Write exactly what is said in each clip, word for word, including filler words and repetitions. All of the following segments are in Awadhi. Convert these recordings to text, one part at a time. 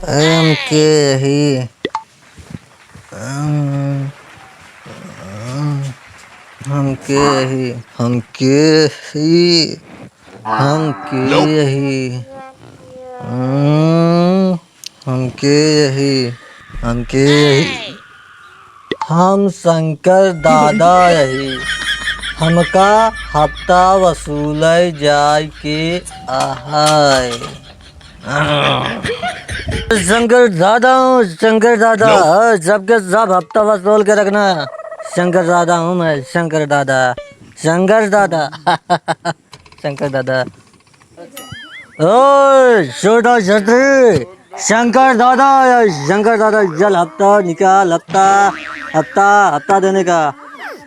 हम के ही? हम, हम के ही? हम के ही? हम के ही? हम, हम के ही? हम के ही? हम शंकर दादा ही। हमका हफ्ता वसूलै जाए के आहै। शंकर दादा हूँ, शंकर दादा। हाँ, सबके सब हफ्ता वसूल के रखना। शंकर दादा हूँ मैं, शंकर दादा, शंकर दादा। शंकर दादा। ओए, छोटा छतरी, शंकर दादा, या शंकर दादा, चल हफ्ता निकाल, हफ्ता, हफ्ता, हफ्ता देने का,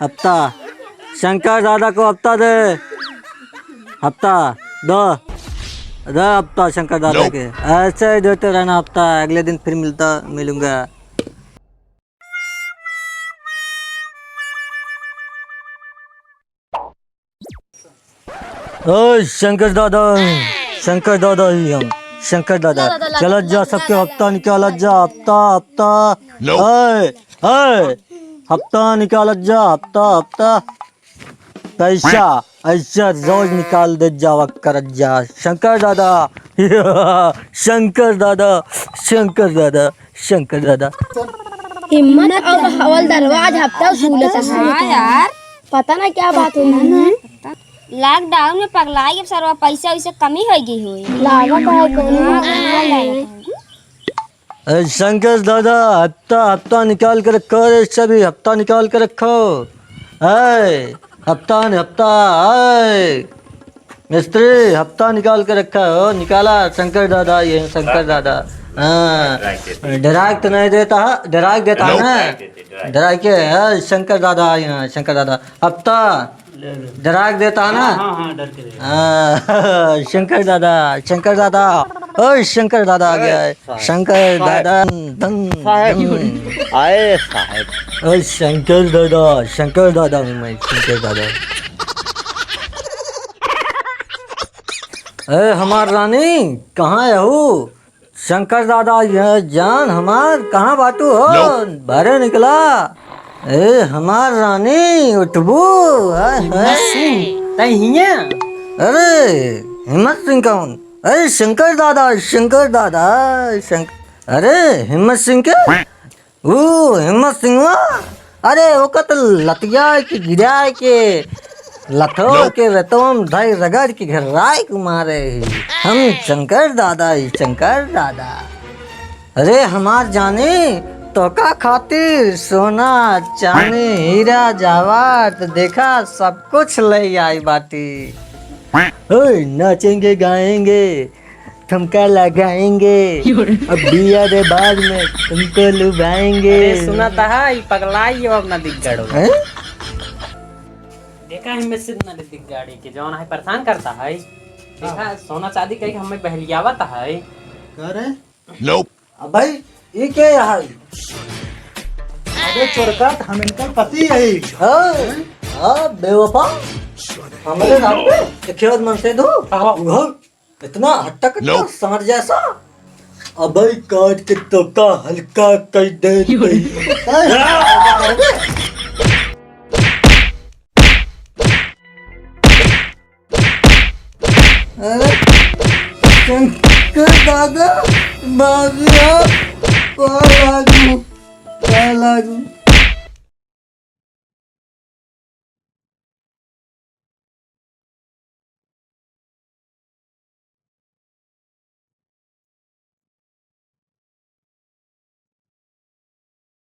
हफ्ता। शंकर दादा को हफ्ता दे, हफ्ता, दो, दो हफ्ता शंकर दादा के। ऐसे ही देते रहना हफ्ता, अगले दिन फिर मिलता, मिलूंगा। ओए शंकर दादा, शंकर दादा ही हम, शंकर दादा। चलत जा, सबके हफ्ता निकालत जा, हफ्ता, हफ्ता। ओए, ओए, हफ्ता निकालत जा, हफ्ता, हफ्ता। पैसा ऐसा रोज निकाल दे जावा करत जा, शंकर दादा। शंकर दादा, शंकर दादा, शंकर दादा। हिम्मत और हवलदारवा आज हफ्ता वसूलत है। हाँ यार। पता ना क्या बात हुई। लॉकडाउन में पगलाई, अब सरवा पैसा वैसे कमी होइ गई हुई। लागत है कोनो ना कोनो। ए, शंकर दादा, हफ्ता, हफ्ता निकाल के रखो रे, सभी हफ्ता निकाल के रखो। ए, हफ्ता न हफ्ता, ए, मिस्त्री, हफ्ता निकाल के रखा हो, निकाला, शंकर दादा, ये शंकर दादा। हाँ, डराक तो नहीं देता है, डराक देता है ना? डराक के, हाँ, शंकर दादा, यहाँ शंकर दादा, हफ्ता, डराक देता है ना? हाँ, हाँ, डर के देता। हाँ, शंकर दादा, शंकर दादा, ओ शंकर दादा आ गया है। शंकर दादा, दन, साहेब। दन। आए साहेब। ओ शंकर दादा, शंकर दादा हूँ मैं, शंकर दादा। ए हमार रानी, कहाँ है हो? शंकर दादा, ये जान हमार, कहाँ बाटू हो? बहरे निकला। ए हमार रानी, उठबू? हाय, हाय। तै हियाँ? अरे, हिम्मत सिंह कौन? अरे, शंकर दादा, शंकर दादा, शंक-, अरे, हिम्मत सिंह के? ऊ, हिम्मत सिंहवा? अरे, ओका तो लतिया के, गिरा के, लथो के, रेतवा में धई रगड़ के, घर्राई के मारे ही। हम शंकर दादा ही, शंकर दादा। अरे हमार जानी, तोका खातिर सोना, चानी, हीरा, जवाहरात, देखा सब कुछ लइ आई बाटी। ओए, नाचेंगे गाएंगे, ठुमका लगाएंगे, अब बियाह के बाद में तुमको लुभाएंगे। अरे सुना त है, ई पगलाई अब ना दिख गड़ो। हैं? देखा है, मैं सिद्ध ना दिख गाड़ी के, जौन है परेशान करता है। देखा, सोना चांदी कह के हमें बहलियावत है। का रे? अब भाई, ई के है? अबे चोरकट, हम इनकर पति हई। हाँ, हाँ, बेवफा। हमरे नाम पे खेत मन से दो। आहो। उघर, इतना हट्टा कट्टा, सांड जैसा। अबे काट के तोका हल्का कर दे। अरे, शंकर दादा, बाबूया, पाँव लागू, पाँव लागू।